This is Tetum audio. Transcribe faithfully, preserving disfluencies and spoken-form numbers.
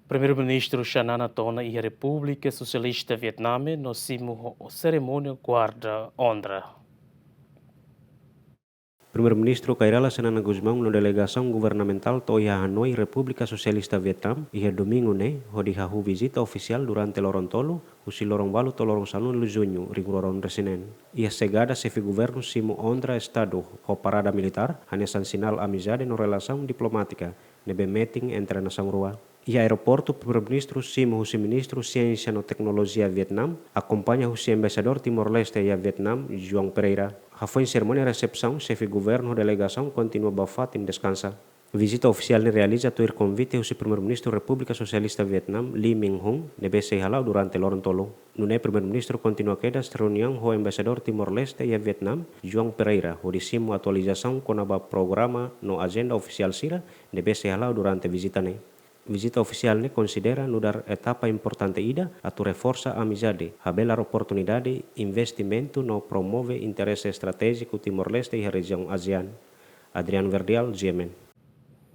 Primeiru-Ministru Xanana to'o ona iha Repúblika Sosialista Vietname no simu ho serimónia guarda onra. Primeiru-Ministru Kay Rala Xanana Gusmão no delegasaun governamentál to'o iha Hanoi, Repúblika Sosialista Vietname, iha domingu ne'e, hodi hahú vizita ofisiál durante loron tolu, husi loron ualu to'o loron sanulu juñu, ringrua ruanulu-resin-neen. Iha xegada, xefe governu simu onra estadu ho parada militár, hanesan sinál amizade no relasaun diplomátika ne'ebé metin entre nasaun rua. Iha aeroportu, Primeiru-Ministru simu husi Ministru Siénsia no Teknolojia Vietname, akompaña husi Embaixadór Timor-Leste iha Vietname, João Pereira. Hafoin serimónia resepsaun, xefe governu ho delegasaun kontinua ba fatin deskansa. Vizita ofisiál ne'e realiza tuir konvite husi Primeiru-Ministru Repúblika Sosialista Vietname, Lee Mynh Hun, ne'ebé sei hala'o durante loron tolu. Nune'e Primeiru-Ministru kontinua kedas reuniaun ho Embaixadór Timor-Leste iha Vietname, João Pereira, hodi simu atualizasaun kona-ba programa no ajenda ofisiál sira ne'ebé sei hala'o durante vizita ne'e. Vizita ofisiál ne'e konsidera nu'udar etapa importante ida atu reforsa amizade, habelar oportunidade investimentu no promove interese estratéjiku Timor-Leste iha rejiaun ASEAN. Adriano Verdial, G M N.